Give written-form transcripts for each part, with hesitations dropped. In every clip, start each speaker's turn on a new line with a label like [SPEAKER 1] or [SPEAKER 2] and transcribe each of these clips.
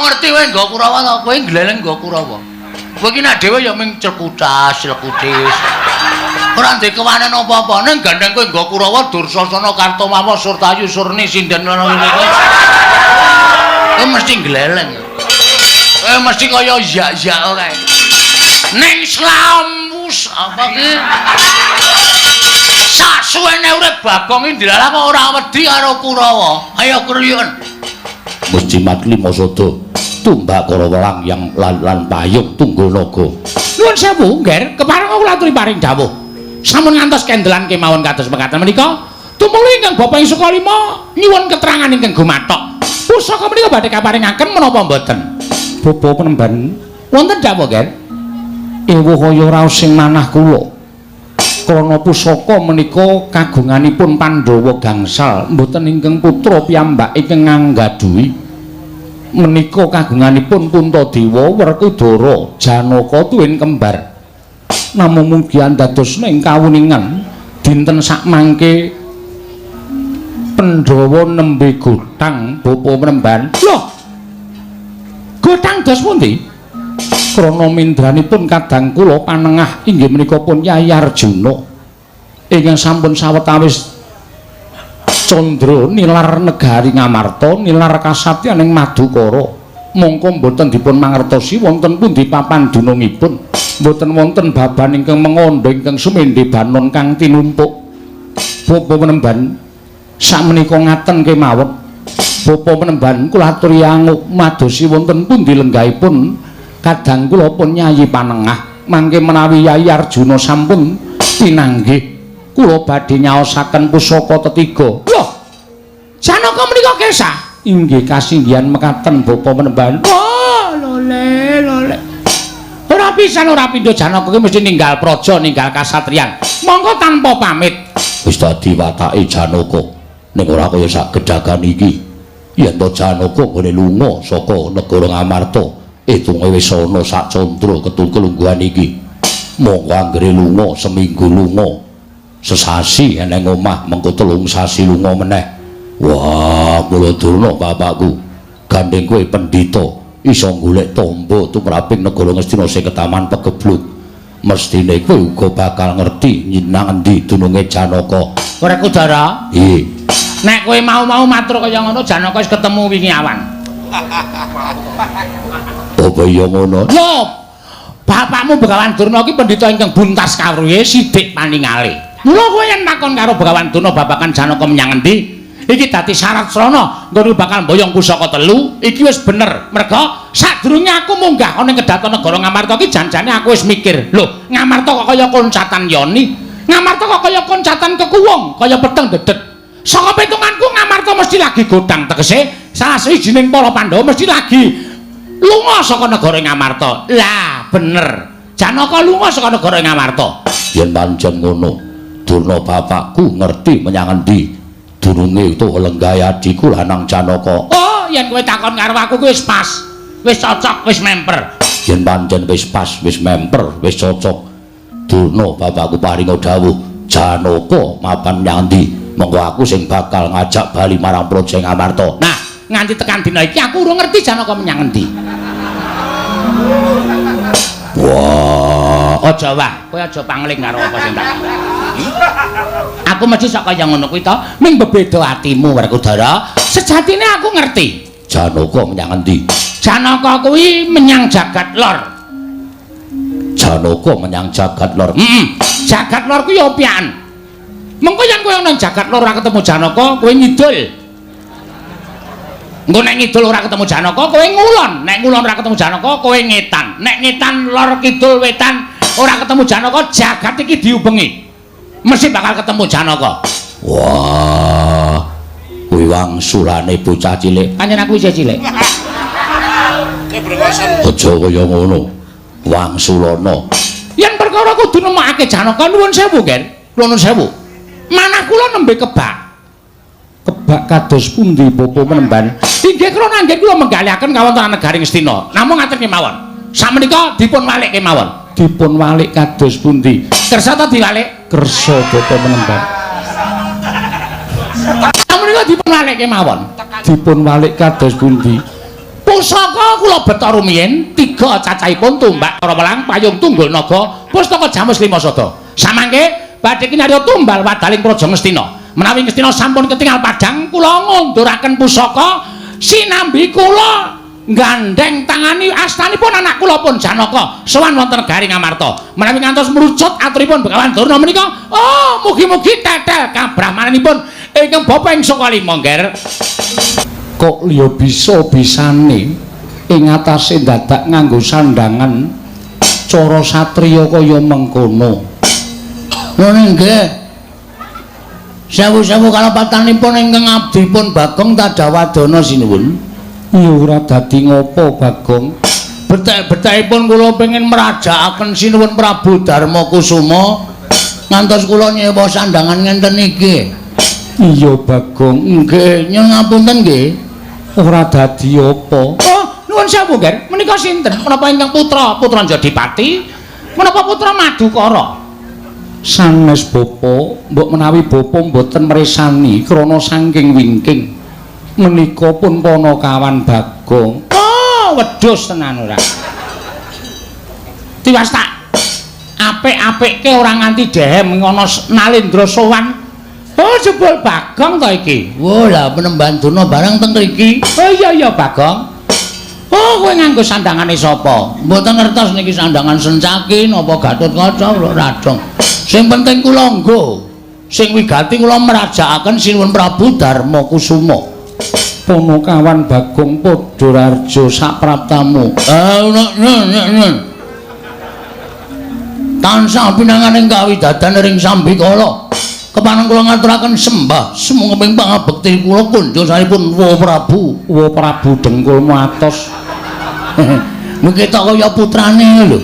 [SPEAKER 1] ngerti kowe nggo Kurawa to? Kowe gleleng nggo Kurawa. Kowe iki nek dhewe ya ming cekutas, clekutis. Ora ndek kewanen apa-apa, ning gandeng kowe nggo Kurawa, Dursasana, Kartomawa, Surtayu, Surni, Sinden ngono kuwi. Kowe mesti gleleng. Kowe mesti kaya yak-yak kae. Ning slamus apa ki? Sak suwene urip Bagong iki ndilalah kok ora wedi karo Kurawa. Ayo kruyuken.
[SPEAKER 2] Musjimat lima sada tumbak kara welang yang lan payung tunggul naga.
[SPEAKER 1] Nuwun sewu, Ngger, kepareng kula aturi paring dawuh. Sampun ngantos kendelan kemawon kados mekaten menika. Tumuli ingkang Bapak ing Sukalima nyuwun keterangan ingkang gumathok. Pusaka menika badhe kaparingaken menapa mboten?
[SPEAKER 2] Bapa penemban,
[SPEAKER 1] Wonten dawuh, Ngger.
[SPEAKER 2] Ewuh kaya raos sing manah kula. Krana pusaka menika kagunganipun Pandhawa gangsal, mboten ingkang putra piyambak ingkang nganggaduhi. Menika kagunganipun Puntadewa, Werkudara, Janaka tuwin kembar. Namung mugi andadosna ing kawuningan dinten sakmangke Pandhawa nembe gotang bapa penemban.
[SPEAKER 1] Loh. Gotang dos pundi?
[SPEAKER 2] Krana mindranipun kadang kula panengah inggih menika pun Yayi Arjuna ingkang sampun sawetawis candra nilar negari Ngamarta, nilar kasatyan ing Madukara. Mongko mboten dipun mangertosi wonten pundi papan dunungipun, mboten wonten baban ingkang mengandha ingkang sumendhe banon kang tinumpuk. Bapa penemban, sakmenika ngaten kemawon. Bapa penemban, kula aturi anguk madosi wonten pundi lenggahipun kadang kula pun Yayi Panengah. Mangke menawi Yayi Arjuna sampun pinanggih, kula badhe nyaosaken pusaka tetiga.
[SPEAKER 1] Loh. Janaka menika kesah.
[SPEAKER 2] Inggih kasinggihan mekaten bapa penemban.
[SPEAKER 1] Oh, lole, lole. Ora pisan ora pindho Janaka ki mesti ninggal praja, ninggal kasatriyan. Monggo tanpa pamit.
[SPEAKER 2] Wis dadi watake Janaka, ning ora kaya sak gedagan iki. Yen to Janaka nggone lunga saka negara Ngamarta, itunge wis ana sak candra ketu kelungguhan iki. Monggo anggere lunga seminggu lunga, sesasi eneng omah, mengko 3 sasi lunga meneh. Wah, mula Durna bapakku, gandeng kowe pendhita iso golek tombo tumraping negara Ngastina sing ketaman pegebluk. Mestine kowe uga bakal ngerti nang endi dununge Janaka.
[SPEAKER 1] Werkudara,
[SPEAKER 2] Iya.
[SPEAKER 1] nek kowe mau-mau matur kaya ngono, Janaka wis ketemu wingi awan.
[SPEAKER 2] Apa iya ngono?
[SPEAKER 1] Lho, bapakmu Begawan Durna ki pendhita ingkang buntas kawruhe sidik paningale. Mula kowe yen takon karo Begawan Durna babagan Janaka menyang endi, iki dadi syarat srana nggon bakal mboyong pusaka telu, iki wis bener. Merga sadurunge aku munggah ana ing kedaton negara Ngamarta ki janjane aku wis mikir, lho, Ngamarta kok kaya koncatan yoni, Ngamarta kok kaya koncatan kekuwung, kaya peteng dedet. Saka pitunganku Ngamarta mesti lagi godang, tegese salah sawijining para Pandhawa mesti lagi lunga saka negara Ngamarta. Lah, bener. Janaka lunga saka negara Ngamarta.
[SPEAKER 2] Yen pancen ngono, Durna bapakku ngerti menyang endi dununge utawa lenggahe adhiku lanang Janaka.
[SPEAKER 1] Oh, yen kowe takon karo aku kuwi wis pas. Wis cocok, wis memper.
[SPEAKER 2] Yen pancen wis pas, wis memper, wis cocok, Durna bapakku paringa dawuh Janaka mapan menyang endi, monggo aku sing bakal ngajak bali marang Praja Ngamarta.
[SPEAKER 1] Nah, nganti tekan dina iki aku urung ngerti Janaka menyang endi.
[SPEAKER 2] Wah,
[SPEAKER 1] Aja wah, kowe aja pangling karo apa sing tak. Aku mesti sok kaya ngono kuwi to, ming bebeda atimu Werkudara. Sejatine aku ngerti.
[SPEAKER 2] Janaka menyang endi?
[SPEAKER 1] Janaka kuwi menyang jagat lor.
[SPEAKER 2] Janaka menyang jagat lor.
[SPEAKER 1] Heeh. Jagat lor kuwi opian. Mengko yen kowe ana jagat lor ora ketemu Janaka, kowe ngidul. Engko nek ngidul ora ketemu Janaka, kowe ngulon. Nek ngulon ora ketemu Janaka, kowe ngetan. Nek ngetan lor kidul wetan ora ketemu Janaka, jagat iki diubengi. Mesti bakal ketemu Janaka.
[SPEAKER 2] Wah, kuwi wangsulane bocah cilik.
[SPEAKER 1] Pancen aku isih cilik.
[SPEAKER 2] Aja kaya ngono. Wangsulana.
[SPEAKER 1] Yen perkara kudu nemokake Janaka, nuwun sewu, Gen. Kula nuwun sewu. Manah kula nembe kebak.
[SPEAKER 2] Kebak kados pundi bapa penemban?
[SPEAKER 1] Inggih krana anggen kula menggalihaken kawontenan negari Ngastina. Namung ngaten kemawon. Samenika dipun walik kemawon.
[SPEAKER 2] Dipun walik kados pundi?
[SPEAKER 1] Kersa ta diwalik?
[SPEAKER 2] Kersa bapa penemban.
[SPEAKER 1] Samenika dipun walik kemawon.
[SPEAKER 2] Dipun walik kados pundi?
[SPEAKER 1] Pusaka kula beto rumiyin tiga cacahipun tumbak Karawelang payung tunggul naga pustaka Jamus lima sada. Samangke badhe kinarya tumbal wadaling Praja Ngastina. Menawi Ngastina sampun ketingal padhang kula ngunduraken pusaka sinambi kula gandheng tangani astanipun anak kula pun Janaka sowan wonten negari Ngamarta. Menawi ngantos mrucut aturipun Begawan Durna menika, oh mugi-mugi tetel kabrahmananipun ingkang bapa ing saka lima, Ngger.
[SPEAKER 2] Kok liya bisa-bisane ing atase dadak nganggo sandangan cara satriya kaya mengkono.
[SPEAKER 1] Ngono nggih. Sewu-sewu kalepatanipun ingkang abdipun Bagong Tadawadana sinuwun.
[SPEAKER 2] Ya ora dadi ngopo, Bagong.
[SPEAKER 1] Betek-betekipun kula pengin mrajakaken Sinuwun Prabu Darma Kusuma ngantos kula nyewa sandangan ngenten iki.
[SPEAKER 2] Iya, Bagong.
[SPEAKER 1] Nggih, nyuwun ngapunten nggih.
[SPEAKER 2] Ora dadi apa.
[SPEAKER 1] Oh, nuwun sewu, Nger. Menika sinten? Menapa ingkang putra putra Jodipati? Menapa putra Madukara?
[SPEAKER 2] Sanes bapa, mbok menawi bapa mboten mresani krana saking wingking. Menika pun panakawan Bagong.
[SPEAKER 1] Oh, wedhus tenan ora. Tiwas tak apik-apikke ora nganti dehem ngono Nalendra sowan. Oh, jebul Bagong to iki. Wah, lah penemban Durna barang teng mriki. Oh iya iya Bagong. Oh, kowe nganggo sandangane sapa? Mboten ngertos niki sandangan Sencaki napa Gatotkaca kula radong. Sing penting kula nggo. Sing wigati kula mrajakaken Sinuwun Prabu Darma Kusuma.
[SPEAKER 2] Panakawan Bagong Padhararja sapraptamu.
[SPEAKER 1] Tansah pinanganing kawidadan ring sambikala. Kepareng kula ngaturaken sembah sumangga pangabekti kula kunjosaripun Wa Prabu.
[SPEAKER 2] Wa Prabu dengkulmu atos.
[SPEAKER 1] Mungkin ketok kaya putrane lho.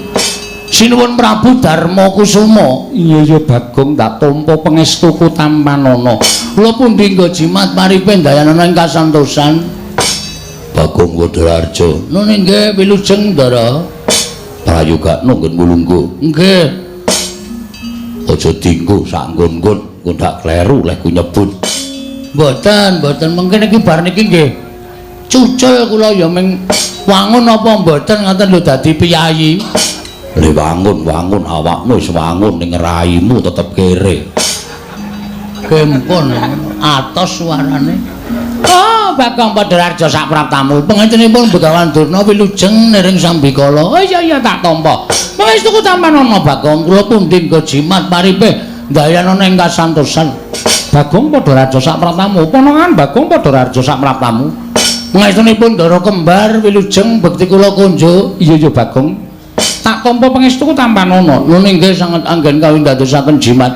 [SPEAKER 1] Sinuwun Prabu Darma Kusuma.
[SPEAKER 2] Iya ya Bagong, tak tampa pangestuku tampanana.
[SPEAKER 1] Kula pundi nggo jimat paripe ndayanana ing kasantosan. Bagong Padhararja. Nun inggih wilujeng Ndara. Prayogakno nggon mulungguh. Nggih. Aja dinggo sak nggon-nggon. Engko ndak kleru leh ku nyebut. Mboten, mboten mungkin iki bar niki nggih. Cucul kula ya ming wangun apa mboten ngoten lho dadi piyayi. Le wangun-wangun awakmu wis wangun ning raimu tetep kere. Gempon atos suarane. Oh, Bagong Padhararja sapraptamu. Pangestenipun Begawan Durna wilujeng niring sambikala. Oh iya iya tak tampa. Pangestuku tampanana Bagong, kula pundi nggo jimat paripe ndayanana ing kasantosan.
[SPEAKER 2] Bagong Padhararja sapraptamu. Panangan Bagong Padhararja sapraptamu.
[SPEAKER 1] Pangestunipun Ndara kembar wilujeng bekti kula kunjuk.
[SPEAKER 2] Iya iya Bagong. Tak tampa pangestuku tampanana.
[SPEAKER 1] Nun inggih sanget anggen kawindadosaken jimat.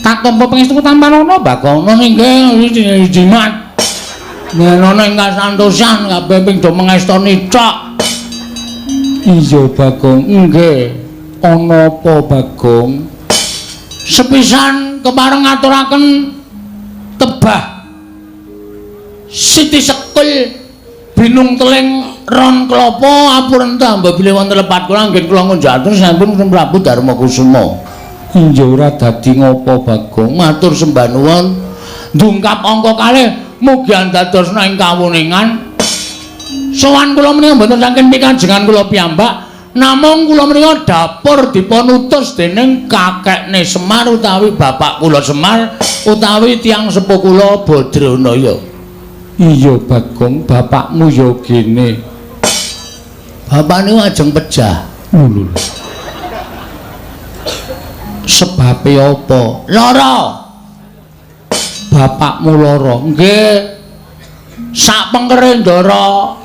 [SPEAKER 2] Tak tampa pangestuku tampanana Bagong.
[SPEAKER 1] Nun inggih jimat. Nenono ing kasantosan kabeh ping do mengestoni tok.
[SPEAKER 2] Iya Bagong, nggih. Ana apa Bagong?
[SPEAKER 1] Sepisan kepareng ngaturaken tebah Siti Sekul binung teling ron klopo apurenta mbok bilih wonten lepat kula anggen kula ngunjukaken sampun Prabu Darma Kusuma.
[SPEAKER 2] Iya ora dadi ngopo Bagong,
[SPEAKER 1] matur sembah nuwun. Ndungkap angka kalih mugi andadosna ing kawuningan. Sowan kula menika mboten saking pikajengan kula piyambak, namung kula menika dapur dipun utus dening kakekne Semar utawi bapak kula Semar utawi tiyang sepuh kula Badranaya.
[SPEAKER 2] Iya Bagong, bapakmu ya gene.
[SPEAKER 1] Bapak niku ajeng pejah.
[SPEAKER 2] Lho. Sebabe apa?
[SPEAKER 1] Lara.
[SPEAKER 2] Bapakmu lara.
[SPEAKER 1] Nggih. Sak pengkere Ndara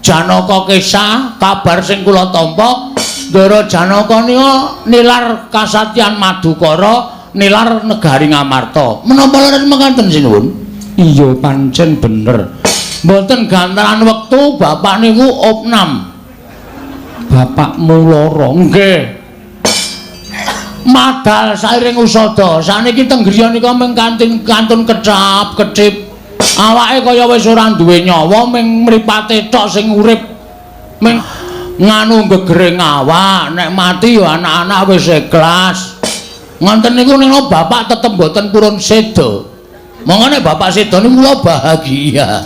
[SPEAKER 1] Janaka kesah, kabar sing kula tampa, Ndara Janaka nika nilar kasatyan Madukara, nilar negari Ngamarta. Menapa leres mekaten sinuwun?
[SPEAKER 2] Iya pancen bener.
[SPEAKER 1] Mboten gantaran wektu bapak niku opnam.
[SPEAKER 2] Bapakmu lara.
[SPEAKER 1] Nggih. Madal sairing usada. Saniki teng griya nika mung kantun kecap-kecip. Awake kaya wis ora duwe nyawa, mung mripate tok sing urip. Mung nganu gegering awak, nek mati ya anak-anak wis ikhlas. Ngoten niku nek bapak tetep mboten purun seda. Monggo nek bapak seda niku kula bahagia.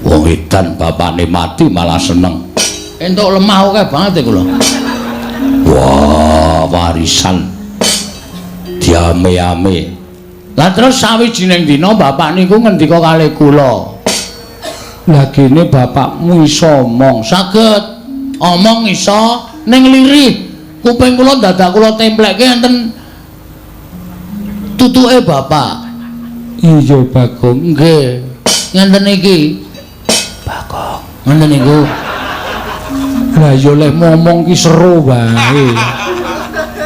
[SPEAKER 1] Wong edan
[SPEAKER 2] Edan bapakne mati malah seneng.
[SPEAKER 1] Entuk lemah akeh banget kula.
[SPEAKER 2] Wah, warisan diame-ame.
[SPEAKER 1] Lah terus sawijining dina bapak niku ngendika kalih kula.
[SPEAKER 2] Lah gene bapakmu iso omong?
[SPEAKER 1] Saged. Omong iso ning lirih. Kuping kula dadak kula templekke enten tutuke bapak.
[SPEAKER 2] Iya, Bagong.
[SPEAKER 1] Nggih. Ngenten iki.
[SPEAKER 2] Bagong.
[SPEAKER 1] Ngenten niku.
[SPEAKER 2] Lah ya leh ngomong ki seru wae.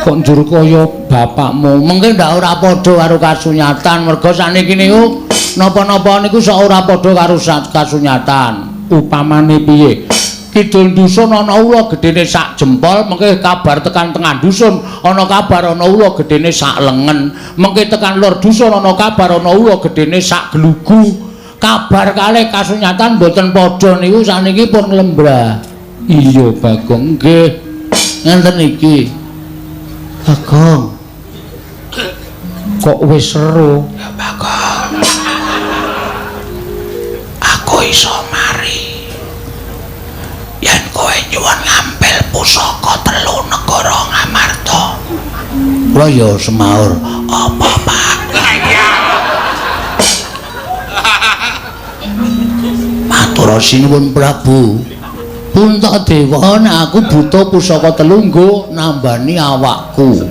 [SPEAKER 2] Kok njur kaya bapakmu?
[SPEAKER 1] Mengke ndak ora padha karo kasunyatan, merga saniki niku napa-napa niku sok ora padha karo kasunyatan.
[SPEAKER 2] Upamane piye?
[SPEAKER 1] Kidul dusun ana ula gedene sak jempol, mengke kabar tekan tengah dusun ana kabar ana ula gedene sak lengen, mengke tekan lor dusun ana kabar ana ula gedene sak glugu. Kabar kalih kasunyatan mboten padha niku saniki pun lembrah.
[SPEAKER 2] Iya, Bagong.
[SPEAKER 1] Nggih. Ngenten iki. Bagong.
[SPEAKER 2] Kok wis seru?
[SPEAKER 1] Ya Bagong. Aku iso mari. Yen kowe nyuwun ngampil pusaka telu negara Ngamarta. Kula ya semaur, apa Pak? Matur sinuwun Prabu. Puntadewa, nek aku butuh pusaka telu nggo nambani awakku.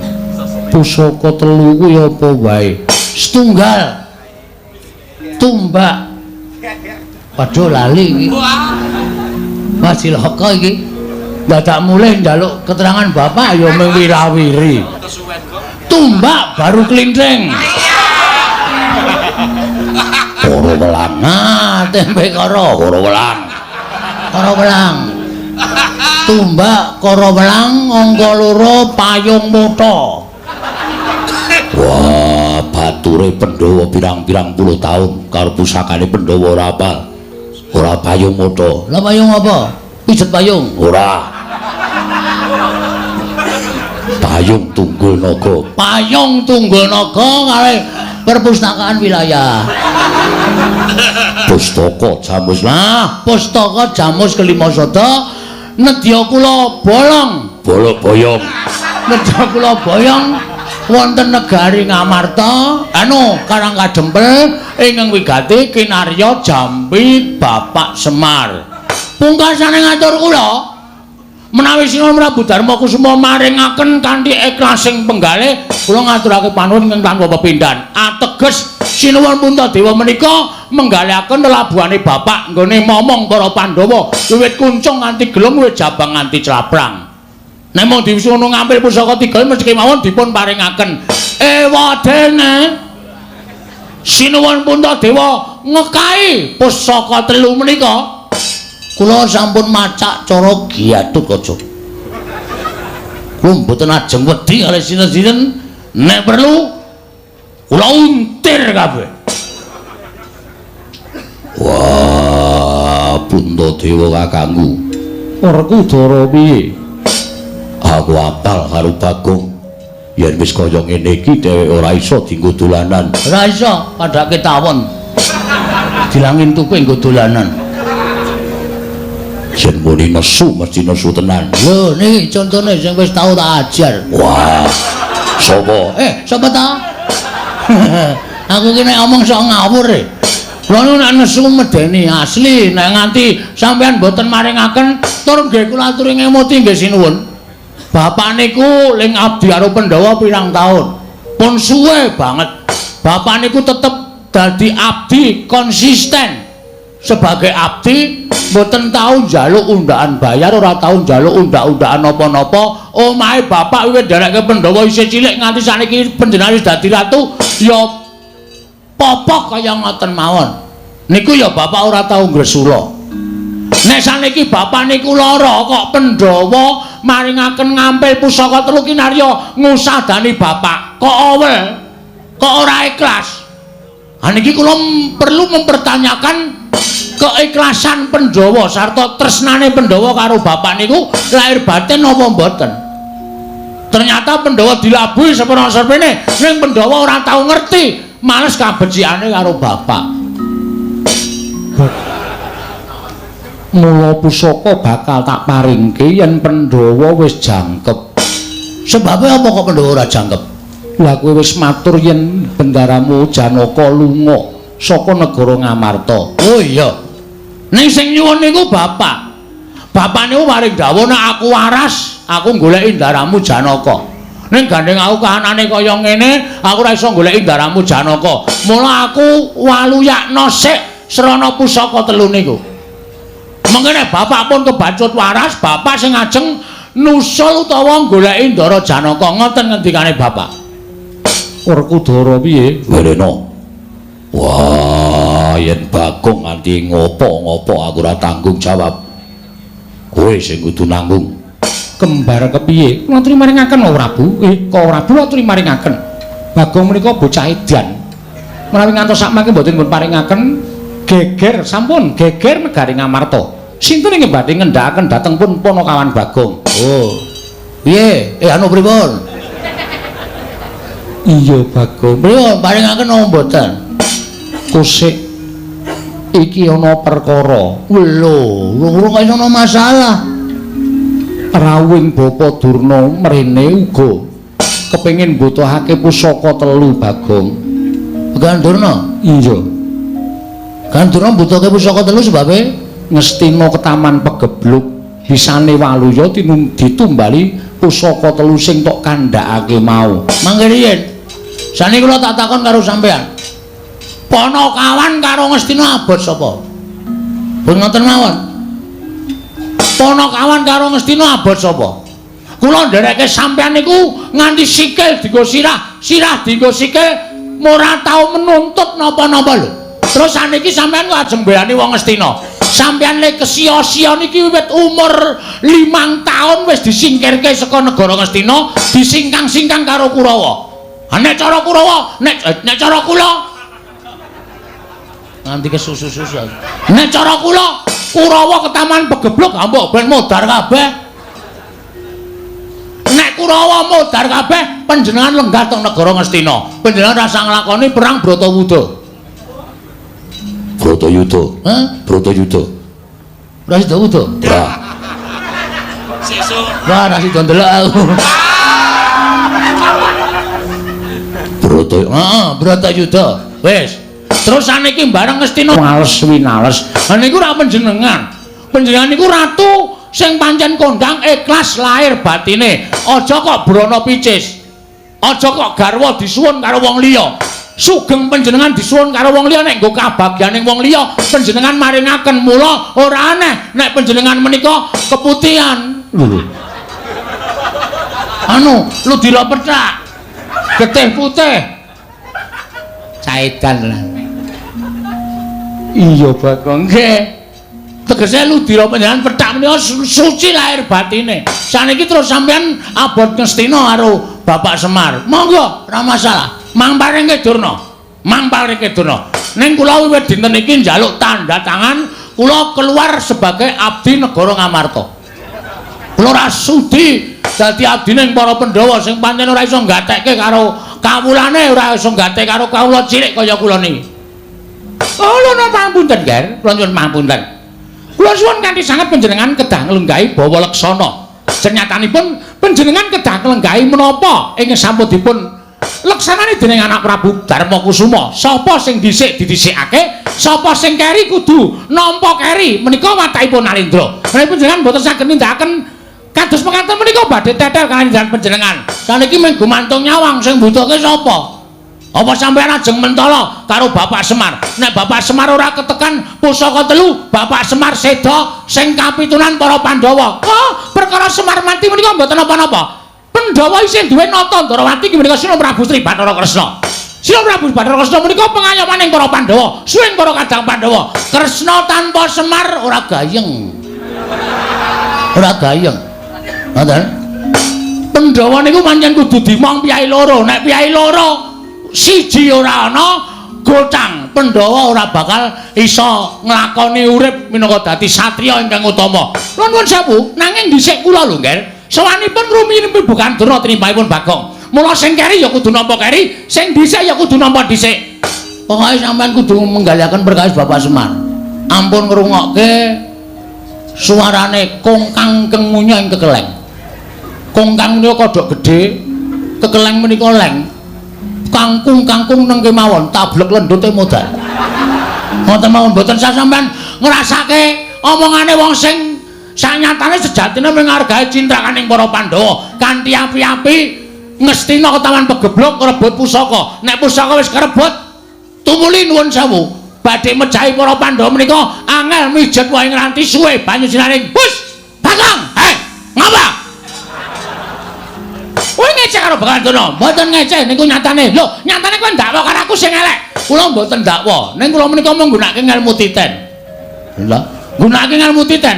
[SPEAKER 2] Pusaka telu kuwi apa wae?
[SPEAKER 1] Setunggal tumbak. Waduh lali iki. Wah cilaka iki. Dadak mulih njaluk keterangan bapak ya mung wirawiri. Tumbak baru klinthing. Koro welang. Nah, tempe koro, koro welang. Koro welang. Tumbak koro welang angka loro payung mutha.
[SPEAKER 2] Wah, bature Pandhawa pirang-pirang puluh tahun karo pusakane Pandhawa ora apal. Ora payung mutha.
[SPEAKER 1] Lah payung apa? Pijet payung?
[SPEAKER 2] Ora. Payung Tunggul Naga.
[SPEAKER 1] Payung Tunggul Naga kalih perpustakaan wilayah.
[SPEAKER 2] Pustaka Jamus.
[SPEAKER 1] Lah, pustaka Jamus kelima sada nedya kula bolong.
[SPEAKER 2] Bolok boyong.
[SPEAKER 1] Nedya kula boyong wonten negari Ngamarta, anu Karang Kadempel ingkang wigati kinarya Jambi Bapak Semar. Pungkasane ngatur kula menawi Sinuwun Prabu Darma Kusuma maringaken kanthi ikhlasing penggalih kula ngaturake panuwun ingkang tanpa pepindhan. Ateges Sinuwun Puntadewa menika menggalihaken lelabuhane bapak nggone momong para Pandhawa wiwit kuncung nganti gelung wiwit jabang nganti claprang. Nek mung diwisuno ngampil pusaka tiga mesti kemawon dipun paringaken. Ewadene Sinuwun Puntadewa ngekai pusaka telu menika kula sampun macak cara Gatotkaca. Kula mboten ajeng wedi kalih sinten-sinten, nek perlu kula untir kabeh.
[SPEAKER 2] Wah, Puntadewa kakangku. Werkudara piye? Aku apal karo Bagong. Yen wis kaya ngene iki dheweke ora iso dienggo dolanan.
[SPEAKER 1] Ora iso, padhake tawon. Dilangin tuku nggo dolanan.
[SPEAKER 2] Yen muni nesu mesti nesu tenan.
[SPEAKER 1] Lho niki contone sing wis tau tak ajar.
[SPEAKER 2] Wah. Sapa?
[SPEAKER 1] Sapa ta? Aku ki nek omong sok ngawur e. Kula niku nek nesu medeni asli, nek nganti sampean mboten maringaken tur nggih kula aturi ngemuti nggih sinuwun. Bapak niku ling abdi karo Pandhawa pirang taun. Pun suwe banget. Bapak niku tetep dadi abdi konsisten. Sebagai abdi mboten tau njaluk undaan bayar, ora tau njaluk undak-undakan napa-napa. Omahe bapak wiwit nderekke Pandhawa isih cilik nganti saniki panjenengan wis dadi ratu ya popok kaya ngoten mawon. Niku ya bapak ora tau ngresula. Nek saniki bapak niku lara kok Pandhawa maringaken ngampil pusaka telu kinarya ngusadani bapak kok awel, kok ora ikhlas. Ha niki kula perlu mempertanyakan keikhlasan Pandhawa sarta tresnane Pandhawa karo bapak niku lahir batin apa mboten. Ternyata Pandhawa dilabuhi seprana-seprene, ning Pandhawa ora tau ngerti, males kabecikane karo bapak.
[SPEAKER 2] Mula pusaka bakal tak paringke yen Pandhawa wis jangkep.
[SPEAKER 1] Sebabe apa kok Pandhawa ora jangkep?
[SPEAKER 2] Lah kowe wis matur yen bendaramu Janaka lunga saka negara Ngamarta.
[SPEAKER 1] Oh iya. Ning sing nyuwun niku bapak. Bapak niku paring dawuh nek aku waras, aku goleki ndaramu Janaka. Ning gandeng aku kahanane kaya ngene, aku ora iso goleki ndaramu Janaka. Mula aku waluyakna sik srana pusaka telu niku. Mengkene bapak pun kebacut waras, bapak sing ajeng nusul utawa goleki ndara Janaka. Ngoten ngendikane bapak.
[SPEAKER 2] Werkudara piye?
[SPEAKER 1] Welena. Wah, yen Bagong nganti ngopo-ngopo aku ora tanggung jawab. Kowe sing kudu nanggung.
[SPEAKER 2] Kembar kepiye? Kula aturi maringaken Prabu. Kok Prabu aturi maringaken. Bagong menika bocah edan. Menawi ngantos sakmangke mboten dipun paringaken geger sampun geger negari Ngamarta. Sinten ingkang badhe ngendhakaken dhateng pun Panakawan Bagong?
[SPEAKER 1] Oh. Piye? Anu pripun?
[SPEAKER 2] Iya Bagong.
[SPEAKER 1] Pripun paringaken napa mboten?
[SPEAKER 2] Kusik iki ana perkara.
[SPEAKER 1] Lho, lho kok ana masalah.
[SPEAKER 2] Rawuhing Bapa Durna mrene uga kepengin mbutuhake pusaka telu Bagong.
[SPEAKER 1] Begawan Durna?
[SPEAKER 2] Iya.
[SPEAKER 1] Begawan Durna mbutuhake pusaka telu sebabe
[SPEAKER 2] Ngastina ketaman pegebluk bisane waluya ditumbali pusaka telu sing tok kandhakake mau.
[SPEAKER 1] Mangke riyin. Saniki kula tak takon karo sampean. Panakawan karo Ngastina abot sapa? Pun ngoten mawon. Panakawan karo Ngastina abot sapa? Kula ndereke sampean niku nganti sikil dienggo sirah, sirah dienggo sikil, ora tau menuntut napa-napa lho. Terus saniki sampean kok ajeng mbelani wong Ngastina. Sampean le kesia-sia niki wiwit umur 5 tahun wis disingkirke saka negara Ngastina, disingkang-singkang karo Kurawa. Ha nek cara Kurawa, nek cara kula nganti kesusu-susu. Nek cara kula, Kurawa ketaman pegebluk mbok ben modar kabeh. Nek Kurawa modar kabeh, panjenengan lenggah teng negara Ngastina. Panjenengan rasa nglakoni perang Bratawuda.
[SPEAKER 2] Bratayuda.
[SPEAKER 1] Hah?
[SPEAKER 2] Bratayuda.
[SPEAKER 1] Ora sida wuda?
[SPEAKER 2] Ora.
[SPEAKER 1] Sesuk. Wah, ora sida ndelok aku.
[SPEAKER 2] Bratayuda.
[SPEAKER 1] Heeh, Bratayuda. Wis. Terus saniki bareng Ngastina
[SPEAKER 2] males winales.
[SPEAKER 1] Ha niku ora panjenengan. Panjenengan niku ratu sing pancen kondang ikhlas lahir batine. Aja kok brana picis. Aja kok garwa disuwun karo wong liya. Sugeng panjenengan disuwun karo wong liya nek nggo kabagyaning wong liya panjenengan maringaken. Mula ora aneh nek panjenengan menika keputihan.
[SPEAKER 2] Lho.
[SPEAKER 1] Anu, ludira pethak. Getih putih. Caedan lah.
[SPEAKER 2] Iya Bagong.
[SPEAKER 1] Nggih. Tegese ludira panjenengan pethak menika suci lahir batine. Saniki terus sampean abot Ngastina karo Bapak Semar. Monggo, ora masalah. Mang paringke Durna. Mang paringke Durna. Ning kula wiwit dinten iki njaluk tanda tangan kula keluar sebagai abdi negara Ngamarta. Kula ora sudi dadi abdine para Pandhawa sing pancen ora iso nggatekke karo kawulane, ora iso nggatekke karo kawula cilik kaya kula niki. Oh, lho pangapunten, Ger. Kula nyuwun pangapunten. Kula suwun kanthi sanget panjenengan kedah nglenggahi bawa leksana. Senyatanipun panjenengan kedah nglenggahi menapa ing sampun dipun leksanane dening anak Prabu Darmakusuma. Sapa sing dhisik didhisikake, sapa sing keri kudu nampa keri. Menika watakipun Nalendra. Menawi panjenengan mboten saged nindakaken kados mekaten menika badhe tetel kaliyan panjenengan. Saniki mung gumantung nyawang sing mbutuhke sapa? Apa sampeyan ajeng mentala karo Bapak Semar? Nek Bapak Semar ora ketekan pusaka telu, Bapak Semar seda sing kapitunan para Pandhawa. Oh, perkara Semar mati menika mboten napa-napa. Pandhawa isih duwe nata Ndrawati inggih menika Sina Prabu Sri Bathara Kresna. Sina Prabu Bathara Kresna menika pengayomaning para Pandhawa, suwing para kadang Pandhawa. Kresna tanpa Semar ora gayeng. Ora gayeng. Ngoten. Pandhawa niku pancen kudu dimong piyai loro. Nek piyai loro siji ora ana gocang, Pandhawa ora bakal iso nglakoni urip minangka dadi satriya ingkang utama. Kula nuwun sewu, nanging dhisik kula lho, Nger. Sowanipun rumiyin Begawan Durna tinimbangipun Bagong. Mula sing keri ya kudu nampa keri, sing dhisik ya kudu nampa dhisik. Pokoke sampean kudu menggalihaken perkawis Bapak Semar. Ampun ngrungokke Suarane kongkang kengunya ing kekeleng. Kongkang menika kodhok gedhe, kekeleng menika leng. Kangkung-kangkung neng kemawon, tablek lendute modal. Ngoten mawon mboten sah sampean ngrasake omongane wong sing sanyatane sejatine menghargai cintrakaning para Pandhawa kanthi api-api ngestina ketawan pegeblok ngrebut pusaka. Nek pusaka wis kerebut, tumuli nuwun sewu badhe mejahi para Pandhawa menika angel mijet wae ngranti suwe banyu sinaring. Bus Bagong, hei ngapa? Kowe ngecek karo Begawan Durna? Mboten ngecek niku nyatane. Lho, nyatane kowe ndakwa karo aku sing elek. Kula mboten ndakwa. Ning kula menika menggunakake ngelmu titen. Lha, nggunakake ngelmu titen.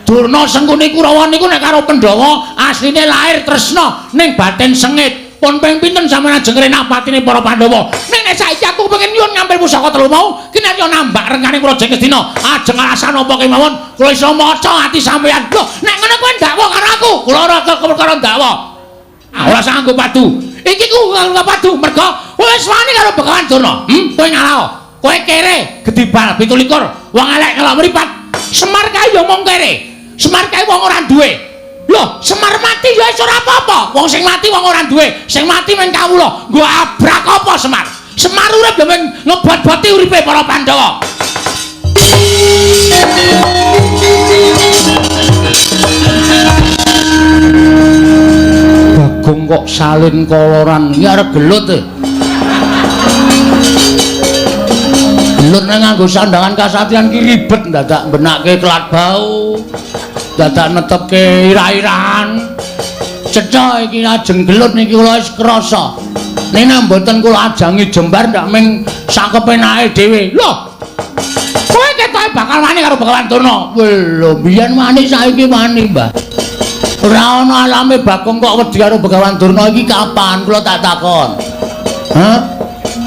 [SPEAKER 1] Durna Sengkuni Kurawa niku nek karo Pandhawa asline lair tresna ning batin sengit. Pun ping pinten sampeyan ajeng ngrenah patine para Pandhawa. Ning nek saiki aku pengen nyuwun ngampil pusaka telu mau, ki nek yo nambak rengane Praja Ngastina. Ajeng alasan apa kemawon kula iso maca ati sampeyan. Lho, nek ngono kowe ndakwa karo aku. Kula ora perkara ndakwa. Ora usah nganggo padu. Iki ku nganggo padu mergo wis wani karo Begawan Durna. Kowe ngalah. Kowe kere gedibal 17. Wong elek ngelok mripat. Semar kae ya mung kere. Semar kae wong ora duwe. Lho, Semar mati ya wis ora apa-apa. Wong sing mati wong ora duwe, sing mati mung kawula. Nggo abrak apa Semar? Semar urip ya mung ngebot-boti uripe para Pandhawa. Bagong kok salin koloran iki arep gelut e. Gelut nek nganggo sandangan kasatriyan ki ribet dadak mbenake kelat bau, dadak netepke ira-irahan. Cetha iki ajeng gelut niki kula wis krasa. Nek mboten kula ajangi jembar ndak ming sakepenake dhewe. Lho, kowe ketoke bakal wani karo Begawan Durna. Lho, biyen wani saiki wani, Mbah. Ora ana alame Bagong kok wedi karo Begawan Durna iki kapan kula tak takon. Hah?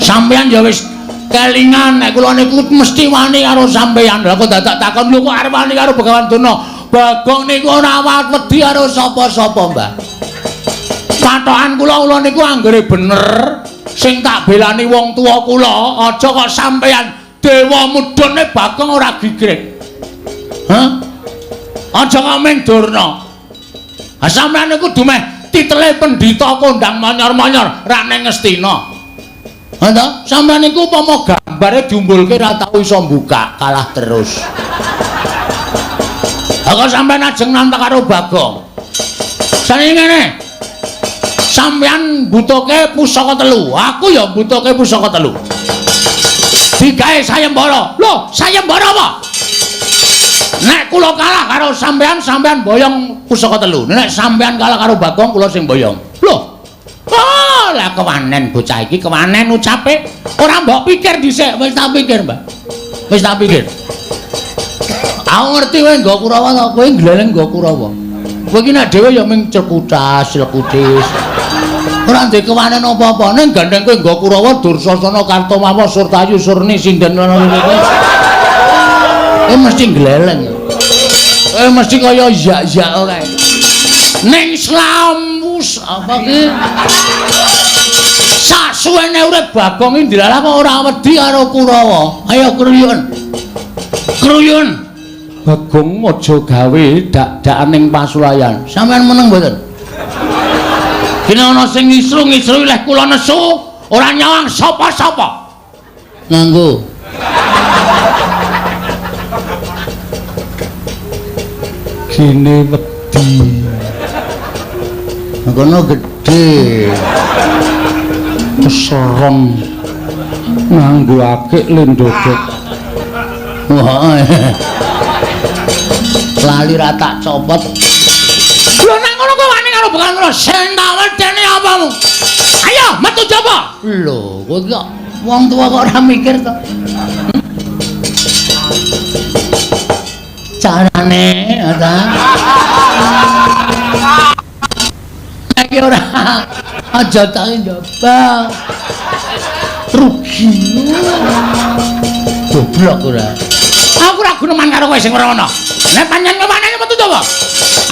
[SPEAKER 1] Sampeyan ya wis kelingan nek kula niku mesti wani karo sampeyan. Lah kok dadak takon lho kok arep wani karo Begawan Durna. Bagong niku ora wedi karo sapa-sapa, Mbah. Patokan kula kula niku anggere bener sing tak belani wong tuwa kula, aja kok sampeyan dewa mudhune Bagong ora gigrik. Hah? Aja kok ming Durna. Ha sampeyan niku dumeh titele pendhita kondang monyor-monyor ra ning Ngastina. Ha to, sampeyan niku upama gambare diumbulke ra tau iso mbuka, kalah terus. Ha kok sampeyan ajeng nantang karo Bagong. Saniki ngene. Sampeyan mbutuhke pusaka telu, aku ya mbutuhke pusaka telu. Digawe sayembara. Lho, sayembara apa? Nek kula kalah karo sampeyan, sampeyan boyong pusaka telu. Nek sampeyan kalah karo Bagong, kula sing boyong. Lho. Oh, lah kewanen bocah iki, kewanen ucape. Ora mbok pikir dhisik, wis tak pikir, Mbah. Wis tak pikir. Aku ngerti kowe nggo Kurawa to, kowe gleleng nggo Kurawa. Kowe iki nek dhewe ya mung cekutas, lekutis. Ora ndek kewanen apa-apa, ning gandeng kowe nggo Kurawa Dursasana Kartomawa Surtayu Surni sinden ngono kuwi. Kowe mesti gleleng. Kowe mesti kaya yak-yak kae. Ning slamus apa ki? Sasuwene urip Bagong iki ndilalah kok ora wedi karo Kurawa. Ayo kruyun. Kruyun. Bagong aja gawe dak-dakan ning pasulayan. Sampeyan meneng mboten? Kene ana sing ngisru-ngisru leh kula nesu, ora nyawang sapa-sapa. Nganggo.
[SPEAKER 2] Gene wedi.
[SPEAKER 1] Kono gedhe.
[SPEAKER 2] Keserem. Nganggo akik lendodok.
[SPEAKER 1] Wah. Lali ra tak copot. Lho nek ngono kok wani karo Begawan Durna, sing tak wedeni apamu? Ayo metu jaba. Lho, kowe kok wong tuwa kok ora mikir to? Carane ta? Iki ora aja tak njaba. Rugi. Goblok ora. Aku ora guneman karo kowe sing ora ana. Nek pancen kewanene metu jaba.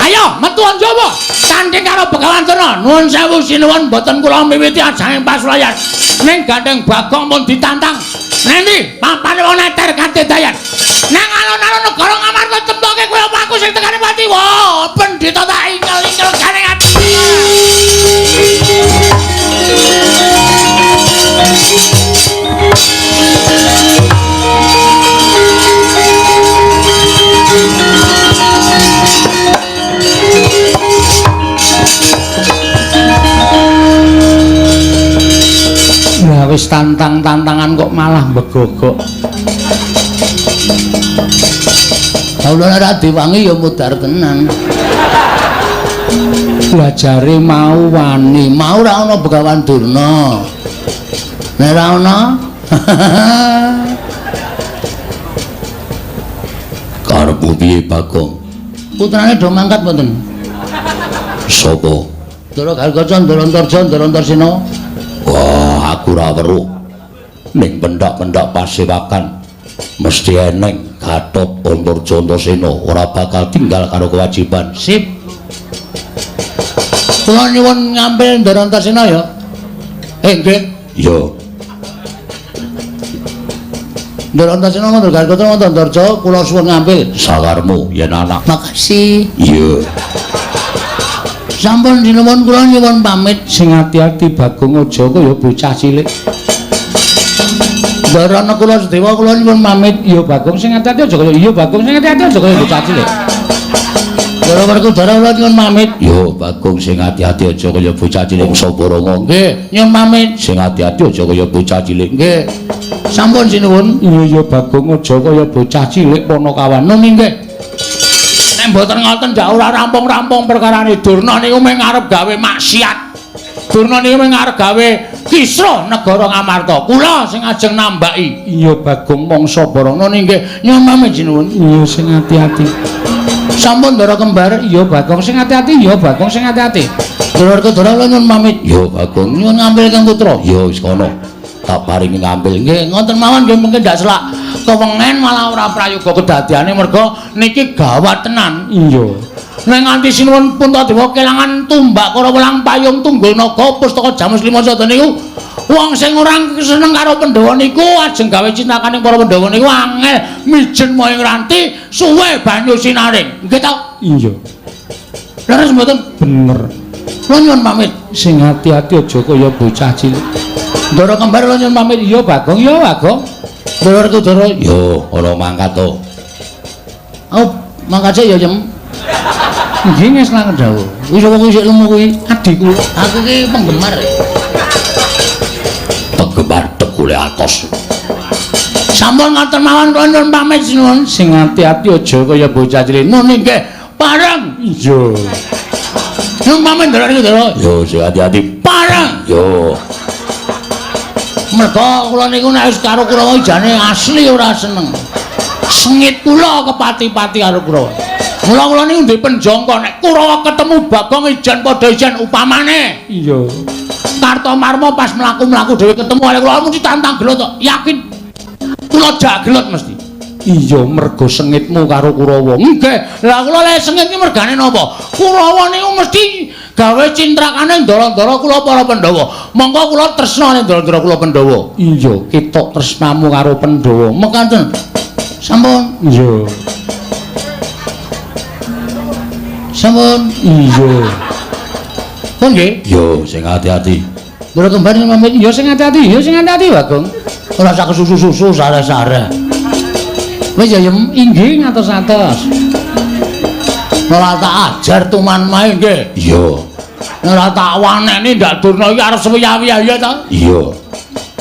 [SPEAKER 1] Ayo metu njaba. Tanding karo Begawan Durna. Nuwun sewu sinuwun mboten kula miwiti ajang pasulayan. Ning gandeng Bagong pun ditantang. Nendi papane wong neter kadedayan. Nang alun-alun negara Ngamarta temtoke kowe apa aku? pendhita tak ingel-ingel gane ati. Lah wis tantang-tantangan kok malah mbegogok.
[SPEAKER 3] Kula ora diwangi ya mudhar tenan.
[SPEAKER 1] Lah jare mau wani,
[SPEAKER 3] mau ora ana Begawan Durna. Nek ora ana
[SPEAKER 2] karepmu piye Bagong?
[SPEAKER 3] Putrane do mangkat mboten?
[SPEAKER 2] Sapa?
[SPEAKER 3] Ndara Gargaca, Ndara Antarja, Ndara Antarsena.
[SPEAKER 2] Wah, aku ora weruh. Ning pendak-pendak pasewakan mesti eneng Gatot Antarja Antasena ora bakal tinggal karo kewajiban.
[SPEAKER 3] Sip. Kula nyuwun ngambil Ndara Antasena ya. Nggih.
[SPEAKER 2] Iya.
[SPEAKER 3] Ndara Antasena Ndara Gargaca Ndara Antarja kula suwun ngambil.
[SPEAKER 2] Sakarmu yen anak.
[SPEAKER 3] Makasih.
[SPEAKER 2] Iya.
[SPEAKER 3] Sampun sinuwun kula nyuwun pamit.
[SPEAKER 1] Sing ati-ati Bagong aja kaya bocah cilik.
[SPEAKER 3] Ndara Nakula Sadewa kula nyuwun pamit.
[SPEAKER 1] Iya Bagong sing ati-ati aja kaya iya Bagong sing ati-ati aja kaya bocah cilik.
[SPEAKER 3] Ndara Werkudara kula nyuwun pamit.
[SPEAKER 2] Yo Bagong sing ati-ati aja kaya bocah cilik Sabaranga.
[SPEAKER 3] Nggih, nyuwun pamit.
[SPEAKER 2] Sing ati-ati aja kaya bocah cilik.
[SPEAKER 3] Nggih. Sampun sinuwun.
[SPEAKER 1] Iya iya Bagong aja kaya bocah cilik Panakawan.
[SPEAKER 3] Nun nggih.
[SPEAKER 1] Nek mboten ngoten ndak ora rampung-rampung perkarane. Durna niku mung arep gawe maksiat. Durna niku mung arep gawe kisruh negara Ngamarta. Kula sing ajeng nambaki. Iya Bagong mangsa barana
[SPEAKER 3] nggih. Nyuwun pamit sinuwun.
[SPEAKER 1] Iya sing ati-ati.
[SPEAKER 3] Sampun Ndara kembar.
[SPEAKER 1] Iya Bagong sing ati-ati. Iya Bagong sing ati-ati.
[SPEAKER 3] Ndara Werkudara kula nyuwun pamit.
[SPEAKER 2] Iya Bagong
[SPEAKER 3] nyuwun ngambil kang putra.
[SPEAKER 2] Iya wis kono. Tak paringi ngambil.
[SPEAKER 3] Nggih, ngoten mawon nggih mungkin ndak selak kewengen
[SPEAKER 1] malah ora prayoga kedadiane merga niki gawat tenan. Iya.
[SPEAKER 3] Nek nganti sinuwun Puntadewa kelangan tumbak Karawa lan payung tunggul naga pustaka Jamus Lima Sada niku wong sing ora seneng karo Pandhawa niku ajeng gawe cintakane para Pandhawa niku angel mijen moyong ranti suwe banyu sinaring.
[SPEAKER 1] Nggih ta? Iya.
[SPEAKER 3] Leres mboten?
[SPEAKER 1] Bener.
[SPEAKER 3] Kula nyuwun pamit.
[SPEAKER 1] Sing ati-ati aja kaya bocah cilik.
[SPEAKER 3] Ndara kembar kula nyuwun pamit.
[SPEAKER 1] Iya Bagong, iya Bagong.
[SPEAKER 3] Ndara Werkudara.
[SPEAKER 2] Yo, ora mangkat to.
[SPEAKER 3] Oh, mangkat sik ya, Jem.
[SPEAKER 1] Nggih ngeslaken dawuh.
[SPEAKER 3] Wis wong isih lemu kuwi,
[SPEAKER 1] adikku.
[SPEAKER 3] Aku ki penggemar.
[SPEAKER 2] Penggemar tegule atos.
[SPEAKER 3] Sampun ngoten mawon kula nyuwun pamit sinuwun.
[SPEAKER 1] Sing ati-ati aja kaya bocah cilik.
[SPEAKER 3] Nun nggih, pareng.
[SPEAKER 1] Iya.
[SPEAKER 3] Nyuwun pamit Ndara Werkudara.
[SPEAKER 2] Yo, sing ati-ati.
[SPEAKER 3] Pareng.
[SPEAKER 2] Yo.
[SPEAKER 3] Merga kula niku nek wis karo Kurawa jane asli ora seneng.
[SPEAKER 1] Sengit kula kepati-pati karo Kurawa. Mula kula niku ndek penjangka nek Kurawa ketemu Bagong ijen padha ijen upamane. Iya.
[SPEAKER 3] Kartomarma pas mlaku-mlaku dhewe ketemu karo kula mesti tantang gelut to. Yakin.
[SPEAKER 1] Kula jak gelut mesti. Iya, mergo sengitmu karo Kurawa.
[SPEAKER 3] Nggih. Lah kula lek sengit ki mergane napa? Kurawa niku mesti gawe cintrakane ndara-ndara kula para Pandhawa. Monggo kula tresna ning ndara-ndara kula Pandhawa.
[SPEAKER 1] Iya, ketok tresnamu karo Pandhawa.
[SPEAKER 3] Mekaten. Sampun.
[SPEAKER 1] Iya.
[SPEAKER 3] Sampun.
[SPEAKER 1] Iya.
[SPEAKER 3] Pun nggih.
[SPEAKER 2] Yo, sing ati-ati.
[SPEAKER 3] Ndara kembar pamit.
[SPEAKER 1] Iya sing ati-ati, iya sing ati-ati Bagong.
[SPEAKER 3] Ora sak kesusu-susu sare-sare. Wis ya Yem,
[SPEAKER 1] inggih ngatos-atos.
[SPEAKER 3] Ora tak ajar tuman mae nggih.
[SPEAKER 2] Iya.
[SPEAKER 1] Ora tak waneni ndak Durna iki arep suwiya-wiya ya ta?
[SPEAKER 2] Iya.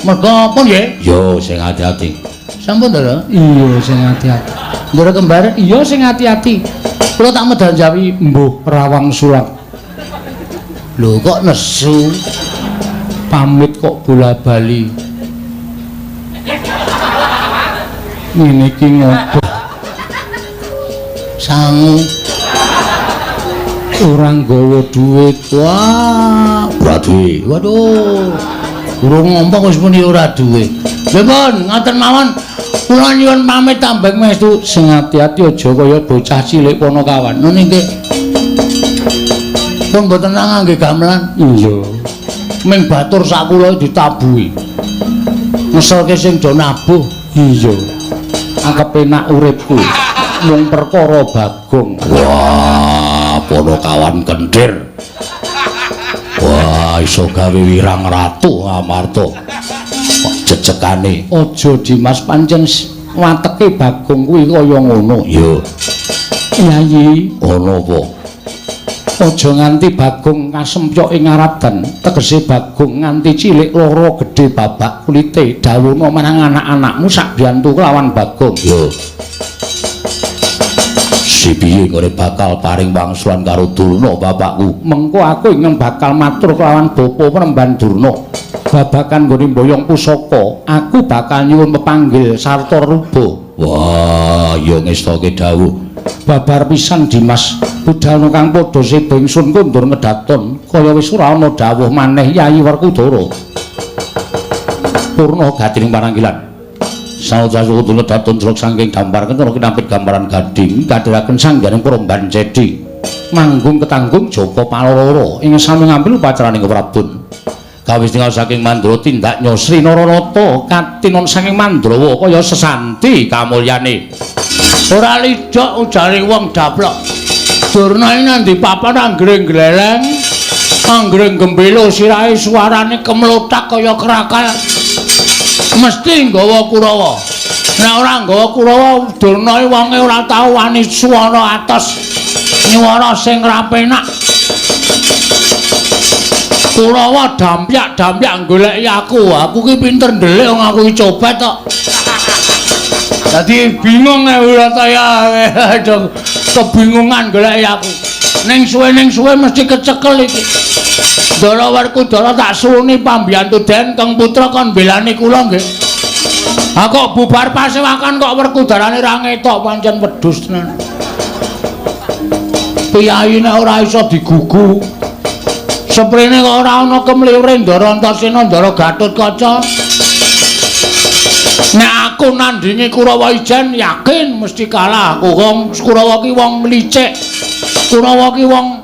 [SPEAKER 3] Merga apa nggih?
[SPEAKER 2] Yo sing ati-ati.
[SPEAKER 3] Sampun Ndara.
[SPEAKER 1] Iya sing ati-ati.
[SPEAKER 3] Ndara kembar,
[SPEAKER 1] iya sing ati-ati.
[SPEAKER 3] Kula tak medal jawi
[SPEAKER 1] mbuh rawang sulat.
[SPEAKER 3] Lho kok nesu?
[SPEAKER 1] Pamit kok bola-bali. Ngene iki ngopo?
[SPEAKER 3] Sangu
[SPEAKER 1] ora nggawa dhuwit.
[SPEAKER 3] Wah,
[SPEAKER 2] ora duwe.
[SPEAKER 3] Waduh. Durung ngompong wis muni ora duwe. Lha pun ngoten mawon. Kula nyuwun pamit tambeng mestu.
[SPEAKER 1] Sing ati-ati aja kaya bocah cilik Panakawan.
[SPEAKER 3] Nun nggih. Pun mboten ngangge gamelan.
[SPEAKER 1] Iya.
[SPEAKER 3] Ming batur sak kula ditabuhi. Ngeselke sing do nabuh.
[SPEAKER 1] Iya. Kepenak uripku mung perkara Bagong.
[SPEAKER 2] Wah.
[SPEAKER 1] Wah, Ponokawan kentir. Wah, iso gawe wirang ratu Ngamarta. Kok jejekane?
[SPEAKER 2] Aja Dimas, pancen wateke Bagong kuwi kaya ngono.
[SPEAKER 1] Ya.
[SPEAKER 2] Yayi,
[SPEAKER 1] Ana apa?
[SPEAKER 2] Aja nganti Bagong kasempyok ing ngaradan, tegese Bagong nganti cilik lara gedhe babak kulite. Dawuhna marang anak-anakmu sak biyantu kelawan Bagong.
[SPEAKER 1] Ya. Si piye nggone bakal paring wangsulan karo Durna bapakku?
[SPEAKER 2] Mengko aku ingkang bakal matur kelawan Bapa Premban Durna. Babagan nggone mboyong pusaka, aku bakal nyuwun pepanggil sarta ruba.
[SPEAKER 1] Wah, ya ngestoke dawuh.
[SPEAKER 2] Babar pisan Dimas, budal kang padha seba ingsun kondur ngedaton, kaya wis ora ana dawuh maneh Yayi Werkudara.
[SPEAKER 1] Purna gatining pananggilan. Saoja suku ngedaton jelok saking dampar kencana kinampit gambaran gading kadhiraken sangganing Premban Cedi.
[SPEAKER 2] Manggung ketanggung Jaka Paloro ing sami ngambil upacaraning Prabun.
[SPEAKER 1] Kawis tinggal saking Mandra tindak
[SPEAKER 2] Sri Naranata katinon saking Mandrawa kaya sesanti kamulyane.
[SPEAKER 3] Ora lidhok ujare wong daplok. Durna iki nang ndi papan anggere gleleng, anggere gembelo sirahe suarane kemlothak kaya krakal. Mesti nggawa Kurawa. Nek ora nggawa Kurawa, Durna iki wonge ora tau wani swara atos. Nyuwara sing ra penak. Kurawa dampyak-dampyak goleki aku. Aku ki pinter ndelik wong aku ki copet kok. Dadi bingung ya, kebingungan goleki aku. Ning suwe mesti kecekel iki. Ndara Werkudara tak suwuni pambiyantu Den Kang Putra kon belani kula nggih. Ha kok bubar pasewakan kok Werkudarane ra ngetok pancen wedhus tenan. Piyayi nek ora iso digugu. Seprene kok ora ana kemliure Ndara Antasena Ndara Gatotkaca. Nek aku nandingi Kurawa ijen yakin mesti kalah aku. Wong Kurawa ki wong licik. Kurawa ki wong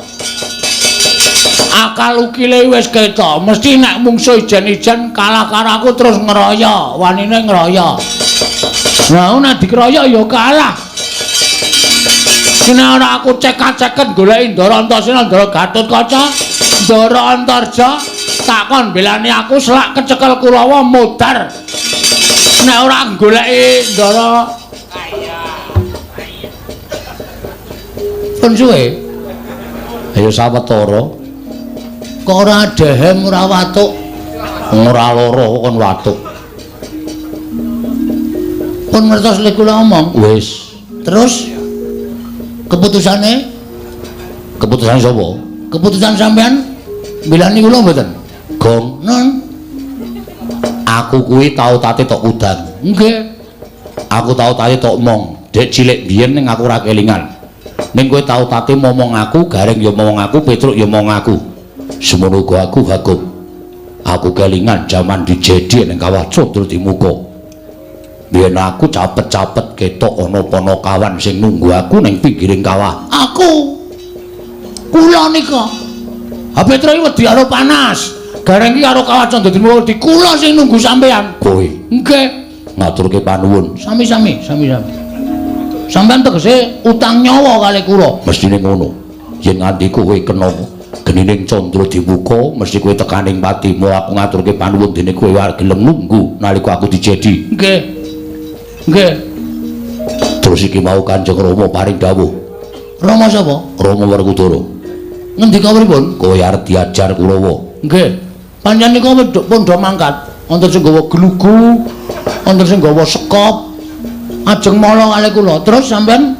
[SPEAKER 3] akal ukile wis ketok. Mesti nek mungsuh ijen-ijen kalah karo aku terus ngeroyo, wanine ngeroyo. Lah nek dikeroyok ya kalah. Nek ora aku cekak-ceket goleki Ndara Antasena Ndara Gatotkaca, Ndara Antarja, takon belani aku selak kecekel Kurawa modar. Nek ora goleki Ndara pun suwe.
[SPEAKER 1] Ayo sawetara.
[SPEAKER 3] Kok ora dehem ora watuk?
[SPEAKER 1] Ora lara kon watuk.
[SPEAKER 3] Pun ngertos lek kula omong.
[SPEAKER 1] Wis.
[SPEAKER 3] Terus keputusane?
[SPEAKER 1] Keputusane sapa?
[SPEAKER 3] Keputusan sampean belani kula mboten?
[SPEAKER 1] Gong.
[SPEAKER 3] Non.
[SPEAKER 1] Aku kuwi tau tate tok udan.
[SPEAKER 3] Nggih.
[SPEAKER 1] Aku tau tate tok mong. Dek cilik biyen ning aku ora kelingan. Ning kowe tau tate momong aku, Gareng ya momong aku, Petruk ya momong aku. Semono uga aku Bagong. Aku kelingan jaman dijedi ning kawah Candra Dimuka. Biyen aku capet-capet ketok ana Ponokawan sing nunggu aku ning pinggiring kawah.
[SPEAKER 3] Aku kula nika. Ha Petruk iki wedi karo panas. Gareng iki karo kawah Candra Dimuka wedi kula sing nunggu sampean.
[SPEAKER 1] Kowe.
[SPEAKER 3] Nggih.
[SPEAKER 1] Ngaturke panuwun.
[SPEAKER 3] Sami-sami, sami-sami. Sampean tegese utang nyawa kali kula.
[SPEAKER 1] Mestine ngono. Yen nganti kowe kena genining Candra Dimuka, mesti kowe tekaning pati. Mula aku ngaturke panuwun dene kowe gelem nunggu nalika aku dijedi.
[SPEAKER 3] Nggih. Nggih.
[SPEAKER 1] Terus iki mau Kanjeng Rama paring dawuh.
[SPEAKER 3] Rama sapa?
[SPEAKER 1] Rama Werkudara.
[SPEAKER 3] Ngendika pripun?
[SPEAKER 1] Kowe arep diajar Kurawa.
[SPEAKER 3] Nggih. Pancen nika pun do mangkat. Wonten sing gawa glugu, wonten sing gawa sekop. Ajeng mala kalih kula. Terus sampean?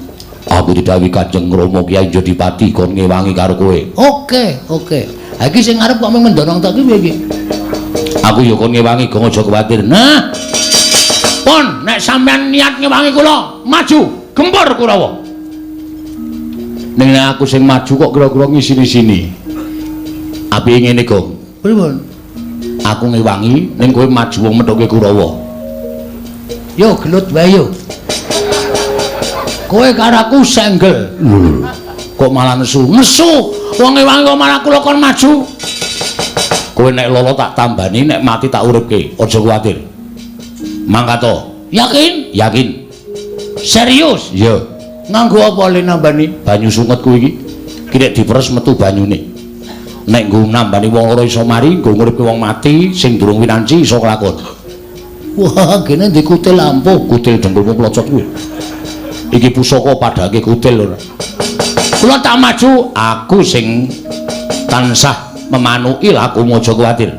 [SPEAKER 1] Aku didhawuhi Kanjeng Rama Kyai Jodipati kon ngewangi karo kowe.
[SPEAKER 3] Oke, oke. Ha iki sing arep kok mung mendorong tok iki piye iki?
[SPEAKER 1] Aku ya kon ngewangi, gong aja kuwatir.
[SPEAKER 3] Nah. Pun nek sampean niat ngewangi kula, maju, gempur Kurawa.
[SPEAKER 1] Ning nek aku sing maju kok kira-kira ngisini-sini. Apike ngene, Gong.
[SPEAKER 3] Pripun?
[SPEAKER 1] Aku ngewangi ning kowe maju wong methuke Kurawa.
[SPEAKER 3] Yo gelut wae yo. Kowe karo aku senggel.
[SPEAKER 1] Lho, kok malah nesu?
[SPEAKER 3] Nesu. Wong ngewangi kok malah kula kon maju.
[SPEAKER 1] Kowe nek lolo tak tambani, nek mati tak uripke. Aja kuwatir. Mangkat to.
[SPEAKER 3] Yakin?
[SPEAKER 1] Yakin.
[SPEAKER 3] Serius?
[SPEAKER 1] Iya.
[SPEAKER 3] Nganggo apa le nambani?
[SPEAKER 1] Banyu sunget kuwi iki. Ki Iki nek diperes metu banyune. Nek nggo nambani wong lara iso mari, nggo nguripke wong mati sing durung winanci iso kelakon.
[SPEAKER 3] Wah, kene ndek kutil ampuh,
[SPEAKER 1] kutil dengkulmu plocot kuwi. Iki pusaka padhake kutil ora. Kula tak maju, aku sing tansah memanuki lakumu, aja kuwatir.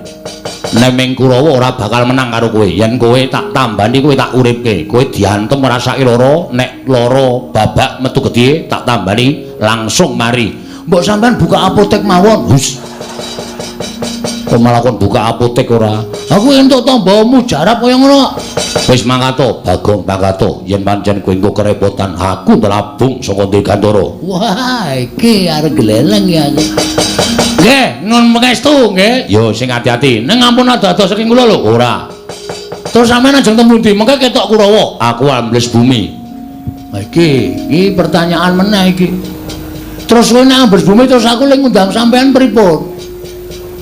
[SPEAKER 1] Nek ming Kurawa ora bakal menang karo kowe. Yen kowe tak tambani, kowe tak uripke. Kowe diantem ngrasake lara, nek lara babak metu gedhe tak tambani langsung mari.
[SPEAKER 3] Mbok sampean buka apotek mawon.
[SPEAKER 1] Hus. Kok malah kon buka apotek ora?
[SPEAKER 3] Aku entuk tamba mujarab kaya ngono.
[SPEAKER 1] Wis mangkato, Bagong mangkato. Yen pancen kowe engko kerepotan, aku ndelabung saka Degantara.
[SPEAKER 3] Wah, iki arep gleleng ya aku.
[SPEAKER 1] Nggih, nun pangestu nggih. Yo sing ati-ati. Ning ampun ado-ado saking kula lho. Ora.
[SPEAKER 3] Terus sampean ajeng temu ndi? Mengke ketok Kurawa.
[SPEAKER 1] Aku ambles bumi.
[SPEAKER 3] Lah iki, iki pertanyaan meneh iki. Terus kowe nek ambles bumi terus aku lek ngundang sampean pripun?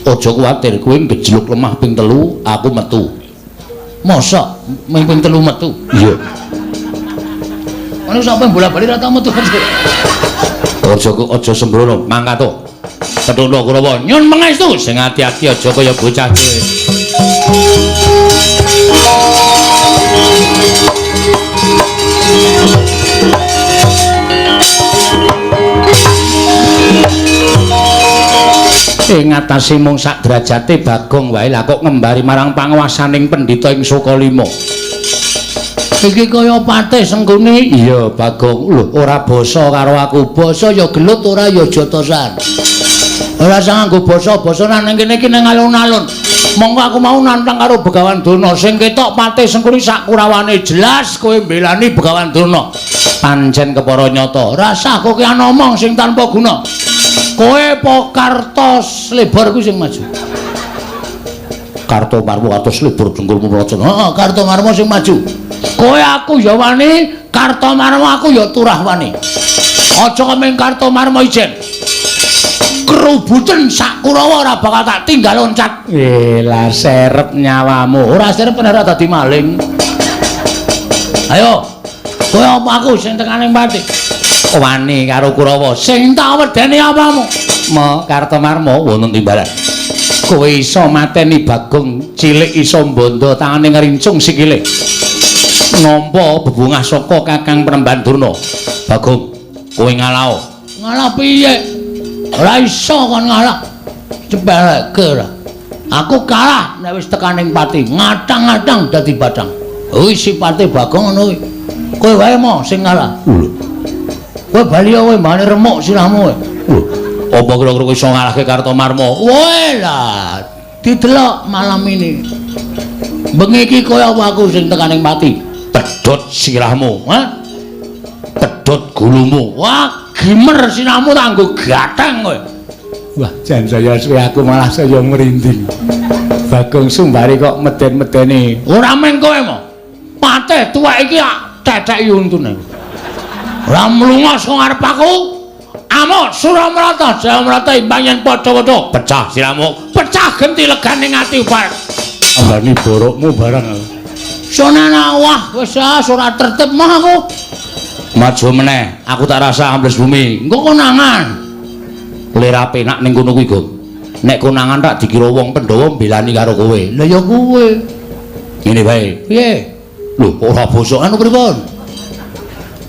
[SPEAKER 1] Aja kuwatir, kowe ngejluk lemah ping 3, aku metu.
[SPEAKER 3] Mosok ming ping 3 metu?
[SPEAKER 1] Iya.
[SPEAKER 3] Ono sampean bola-bali ra tau metu.
[SPEAKER 1] Aja sembrono, mangkat to. Petuna Kurawa, nyun pangestu sing ati-ati aja kaya bocah cilik. Ing atase mung sak derajate Bagong wae lah kok ngembari marang panguwasaning pendhita ing Sukalima.
[SPEAKER 3] Iki kaya patih Sengkuni.
[SPEAKER 1] Iya Bagong, lho ora basa karo aku.
[SPEAKER 3] Basa ya gelut ora ya jotosan. Ora usah nganggo basa-basa nang kene iki ning alun-alun.
[SPEAKER 1] Monggo aku mau nantang karo Begawan Durna sing ketok patih Sengkuni sak kurawane jelas kowe mbelani Begawan Durna. Pancen kepara nyata.
[SPEAKER 3] Ora usah kowe ngomong sing tanpa guna. Kowe po Karto Slebor kuwi sing maju.
[SPEAKER 1] Karto Marmo Karto Slebor dengkulmu mlocot.
[SPEAKER 3] Heeh, Karto Marmo sing maju.
[SPEAKER 1] Kowe aku ya wani, Karto Marmo aku ya turah wani. Aja kemeng Karto Marmo ijen. Kerubuten sak Kurawa ora bakal tak tinggal loncat.
[SPEAKER 2] Lah serep nyawamu.
[SPEAKER 3] Ora serep ora dadi maling. Ayo. Kowe apa aku sing tekaning pati?
[SPEAKER 1] Wani karo Kurawa.
[SPEAKER 3] Sing tak wedeni apamu?
[SPEAKER 1] Mo Karto Marmo wonten timbalan. Kowe iso mateni Bagong cilik iso mbondo tangane ngrincung sikile. Nampa bebungah saka Kakang Premban Durna. Bagong, kowe ngalao.
[SPEAKER 3] Ngalah piye? Ora iso kon ngalah. Cepeleke ora. Aku kalah nek wis tekaning pati, ngatang-ngatang dadi bathang. Kuwi sipate Bagong ngono kuwi. Kowe wae mo sing ngalah.
[SPEAKER 1] Lho.
[SPEAKER 3] Kowe bali kowe mbane remuk sirahmu kowe.
[SPEAKER 1] Lho, apa kira-kira kowe iso ngalahke Karto Marmo?
[SPEAKER 3] Woe lah, didelok malam ini. Bengi iki kowe apa aku sing tekaning pati?
[SPEAKER 1] Pedhot sirahmu, ha? Pedhot gulumu.
[SPEAKER 3] Wah, gimer sirahmu tak nggo gatheng kowe.
[SPEAKER 2] Wah, jan saya suwe aku malah saya merinding. Bagong Sumbari kok meden-medeni.
[SPEAKER 1] Ora meng kowe mo. Patih tuwek iki tetheki untune. Ora mlunga saka ngarep aku. Amuk Suramrata, Jayamrata imbang yen padha-padha pecah sirahmu, pecah genti legane ati ubar.
[SPEAKER 2] Ambani borokmu barang.
[SPEAKER 3] Sonana wah wis ah ora tertib mah aku.
[SPEAKER 1] Maju meneh, aku tak rasa ambles bumi.
[SPEAKER 3] Engko konangan.
[SPEAKER 1] Lera penak ning kono kuwi, Gong. Nek konangan tak dikira wong Pandhawa mbelani karo kowe.
[SPEAKER 3] Lah ya kowe.
[SPEAKER 1] Ngene wae.
[SPEAKER 3] Piye?
[SPEAKER 1] Lho, ora bosok
[SPEAKER 3] anu pripun?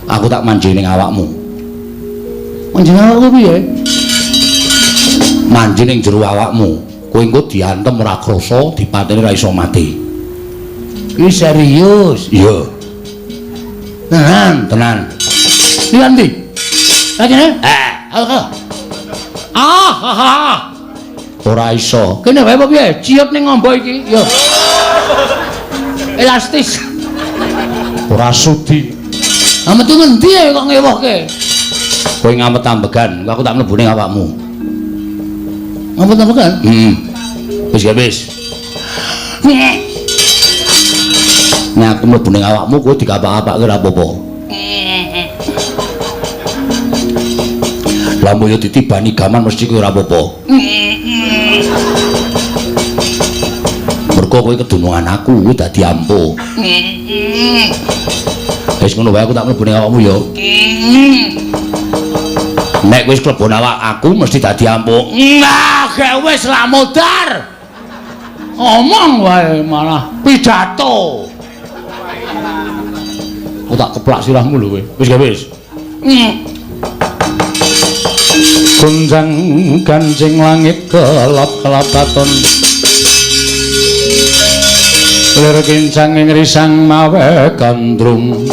[SPEAKER 1] Aku tak manjing ning awakmu.
[SPEAKER 3] Manjing awakku piye?
[SPEAKER 1] Manjing ning jero awakmu. Kowe engko diantem ora krasa, dipateni ora iso mati.
[SPEAKER 3] Iki serius.
[SPEAKER 1] Iya.
[SPEAKER 3] Tenan,
[SPEAKER 1] tenan.
[SPEAKER 3] Lihat ndi? Kene?
[SPEAKER 1] Eh,
[SPEAKER 3] ah, ah.
[SPEAKER 1] Ora iso.
[SPEAKER 3] Kene wae apa piye? Ciut ning ngombo iki. Yo. Elastis.
[SPEAKER 1] Ora sudi.
[SPEAKER 3] Ah metu ngendi kok ngewohke?
[SPEAKER 1] Kowe ngamet ambegan, aku tak mlebu ning awakmu.
[SPEAKER 3] Ngamet ambegan?
[SPEAKER 1] Heeh. Wis ya wis. Nek aku mlebu ning awakmu kowe dikapak-apake ora apa-apa. Lah mbok yo ditibani gaman mesti kowe ora apa-apa. Mergo kowe kedunungan aku, kowe dadi ampuh. Wis ngono wae aku tak mlebu ning awakmu ya. Nek wis klebon awak aku mesti dadi ampuh. Nah, gek wis lah modar. Omong wae malah pidato. Aku tak keplak sirahmu lho kowe. Wis gak wis.
[SPEAKER 2] Gonjang kancing langit kelap-kelapaton. Lir kincang ing risang mawe gandrung.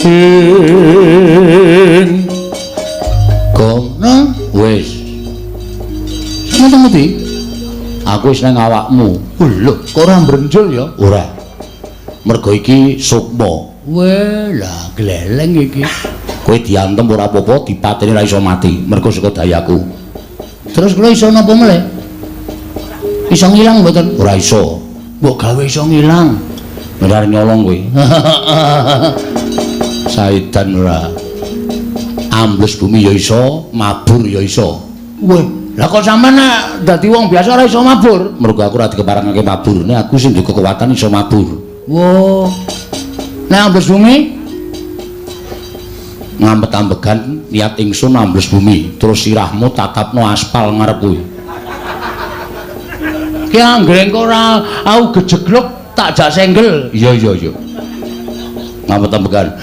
[SPEAKER 2] Ing
[SPEAKER 1] Gong wis. Semono-mono. Aku wis nang awakmu. Lho, kok ora mbrenjul ya? Ora. Mergo iki sukma. Weh, lah gleleng iki. Kowe diantem ora apa-apa, dipateni ora iso mati, mergo saka dayaku. Terus kula iso napa meleh? Iso ngilang mboten? Ora iso. Mbok gawe iso ngilang. Ora nyolong kowe. Saidan ora. Ambles bumi ya iso, mabur ya iso. Weh, lah kok sampean nek dadi wong biasa ora iso mabur? Mergo aku ora dikeparengake mabur. Nek aku sing duwe kekuatan iso mabur. Wah. Nek ambles bumi ngampet-ambegan niat ingsun ambles bumi, terus sirahmu tatapno aspal ngarep kuwi. Ki anggere engko ora aku gejegluk tak jak senggel. Iya iya iya. Ngampet-ambegan.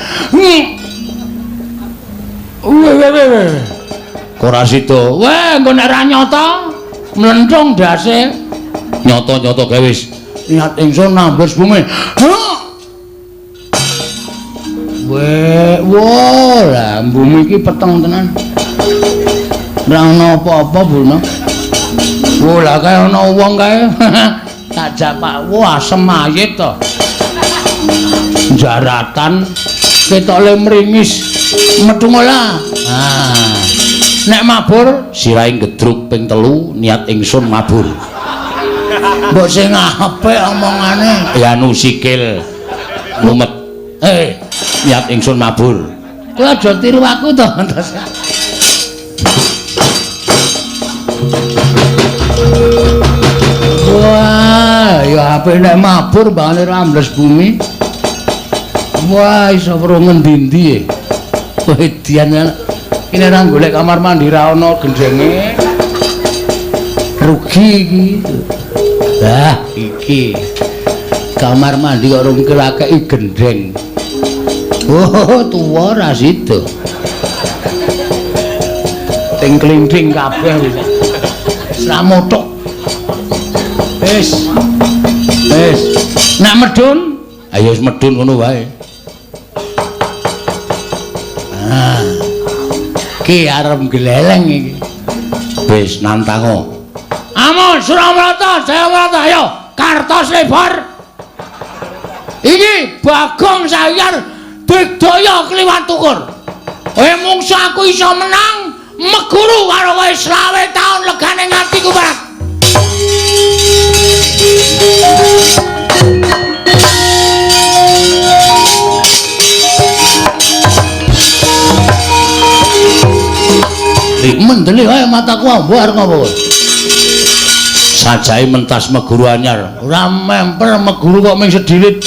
[SPEAKER 1] Weh weh weh. Kok ora sida? Weh, engko nek ora nyata mlenthung ndase. Nyata-nyata gawe wis. Niat ingsun ambles bumi. Weh, wah, lah bumi iki peteng tenan. Ora ana apa-apa, Bulno. Wah, lah kae ana wong kae. Tak jak Pak, wah asem mayit to. Jaratan ketoke mringis. Metu ngolah. Ah. Nek mabur sirahe gedruk ping 3, niat ingsun mabur. Mbok sing apik omongane. Ya anu sikil mumet. Niat ingsun mabur. Kowe aja tiru aku to. Wah, ya apik nek mabur mbangane ora ambles bumi. Wah, iso weruh ngendi-endi e. Wedian kene ora golek kamar mandi ra ono gendenge. Rugi iki. Lah, iki kamar mandi kok rung kelakeki gendeng. Oh, tuwa ra sida. Ting klinting kabeh wis. Wis ra mothok. Wis. Wis. Nek medun, ayo wis medun ngono wae. Ah. Ki arep gleleng iki. Wis nantango. Amun Suramrata, Jayamrata, ayo kartos lebar. Iki Bagong Sayar digdaya kliwat tukur. Kowe mungsu aku iso menang meguru karo kowe 20 taun legane ngatiku Pak. Mendele wae mataku ambo arep ngopo kowe? Sajae mentas meguru anyar. Ora memper meguru kok ming sedilit.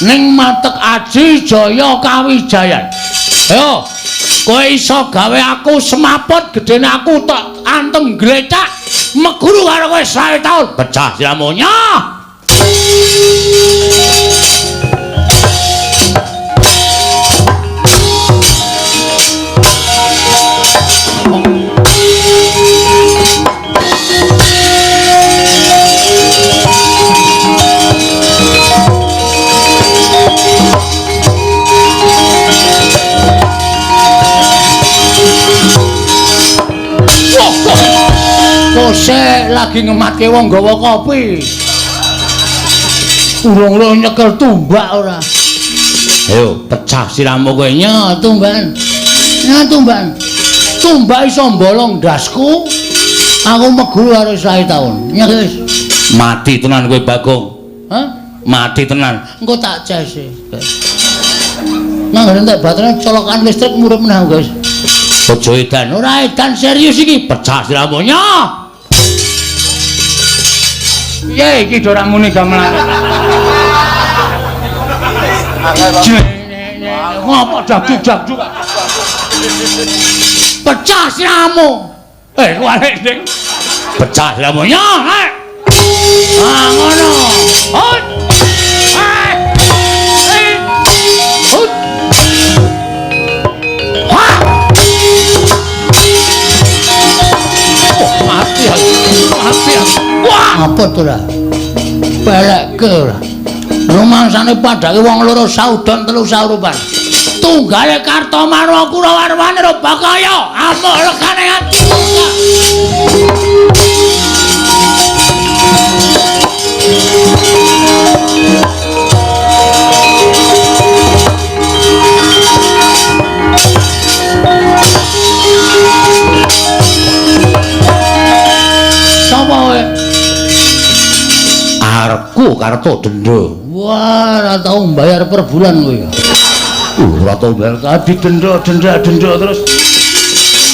[SPEAKER 1] Ning matek aji jaya kawijayan. Ayo, kowe iso gawe aku semaput gedene aku tak antem glecak meguru karo kowe 20 taun. Pecah siramu nyoh. Kose lagi ngematke wong gawa kopi. Urung-urung nyekel tumbak ora. Ayo pecah siramu kowe nya tumbakan. Nya tumbakan. Tumbak iso mbolong ndasku. Aku meguru karo 20 taun. Nya wis. Mati tenan kowe Bagong. Hah? Mati tenan. Engko tak cese. Nang entek baterainya colokan listrik murup meneh guys. Aja edan, ora edan serius iki, pecah siramu nya. Piye iki ora muni gamelan. Ngopo dakjuk-dakjuk. Pecah siramu. Kuwalik ning. Pecah siramu. Ya, ah, ngono. Hut. Hut. Ha. Oh, mati aku. Mati aku. Wah,
[SPEAKER 3] apa to ora? Balekke ora. Rumangsane padake wong loro saudon telu saurupan.
[SPEAKER 1] Tunggale Kartomarwa Kurawarwane Robakaya amuk legane ati.
[SPEAKER 3] Sapa kowe?
[SPEAKER 1] Arku Karto Denda.
[SPEAKER 3] Wah, ora tau mbayar per bulan kowe.
[SPEAKER 1] Ora tau bayar tadi denda denda denda terus.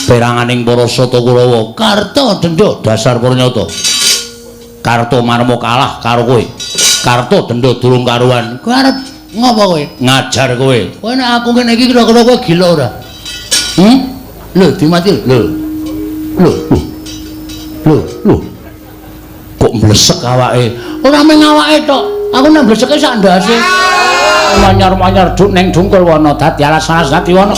[SPEAKER 1] Peranganing para Sata Kurawa, Karto Denda dasar pernyata. Karto Marmo kalah karo kowe. Karto Denda durung karuan.
[SPEAKER 3] Kowe arep ngopo kowe?
[SPEAKER 1] Ngajar kowe.
[SPEAKER 3] Kowe nek aku ngene iki kira-kira kowe gila ora? Hmm? Lho, dimati lho. Lho.
[SPEAKER 1] Lho, lho. Kok mlesek awake?
[SPEAKER 3] Ora mung awake tok. Aku nek mleseke sak ndase.
[SPEAKER 1] Manyar-manyar duk ning dungkul wana dadi alas-alas dadi wana.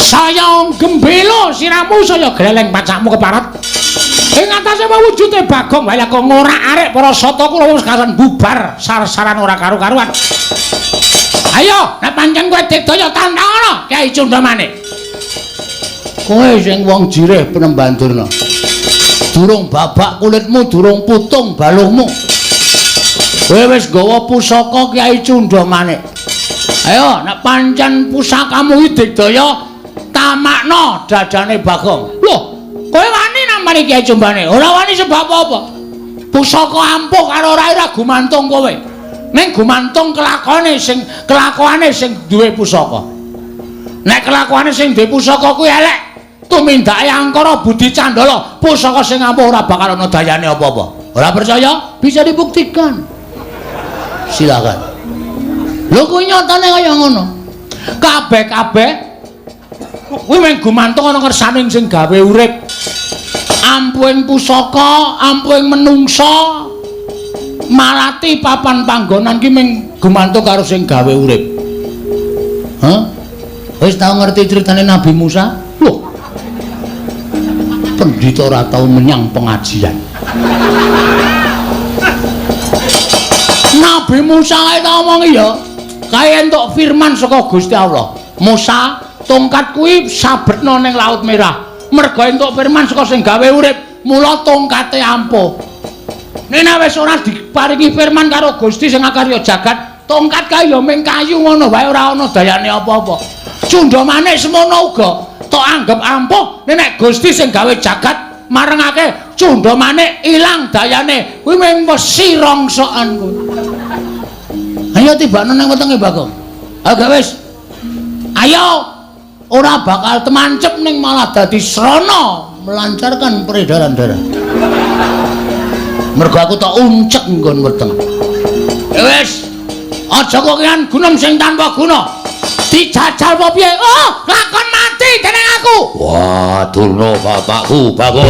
[SPEAKER 1] Saya gembelo siramu saya gleleng pacakmu keparat. Ing atase wujude Bagong wae kok ngorak-arik para Sata Kurawa wis kasan bubar sar-saran ora karu-karuan. Ayo, nek pancen kowe digdaya tantang Kyai Cundamane.
[SPEAKER 3] Kowe sing wong jirih Penemban Durna. Durung babak kulitmu, durung putung balungmu. Kowe wis nggawa pusaka Kyai Cundamane.
[SPEAKER 1] Ayo, nek pancen pusakamu iki digdaya tamakno dadane Bagong. Loh, kowe wani nampani Kyai Cundamane? Ora wani sebab apa? Pusaka ampuh karo ora ora gumantung kowe. Ning gumantung kelakone sing kelakuane sing duwe pusaka. Nek kelakuane sing duwe pusaka kuwi elek, tumindake angkara budi candala, pusaka sing ampuh ora bakal ana dayane apa-apa. Ora percaya?
[SPEAKER 3] Bisa dibuktikan. Silakan. Lho kuwi nyatane kaya ngono.
[SPEAKER 1] Kabeh-kabeh kuwi mung gumantung ana kersane sing gawe urip. Ampuhing pusaka, ampuhing menungsa, malati papan panggonan ki mung gumantung karo sing gawe urip.
[SPEAKER 3] Hah? Wis tau ngerti critane Nabi Musa?
[SPEAKER 1] Loh. Pendhita ora tau menyang pengajian. Nabi Musa kae tak omongi ya, kae entuk firman saka Gusti Allah. Musa, tongkat kuwi sabetna ning Laut Merah. Merga entuk firman saka sing gawe urip, mula tongkate ampuh. Nek wis ora diparingi firman karo Gusti sing akarya jagat, tongkat kae ya mung kayu ngono wae ora ana dayane apa-apa. Cundhamane semono uga tok anggep ampuh, nek Gusti sing gawe jagat marengake cundhamane ilang dayane, kuwi mung wesi rongsokan kuwi.
[SPEAKER 3] Ayo tibakno nang wetenge Bagong. Ayo wis.
[SPEAKER 1] Ayo, ora bakal temancep ning malah dadi srana
[SPEAKER 3] melancarkan peredaran darah. Mergo aku tak uncek nggon weteng.
[SPEAKER 1] Ya wis. Aja kokean gunem sing tanpa guna. Dijajal apa piye? Oh, lakon mati dening aku. Wah, Durna bapakku, Bagong.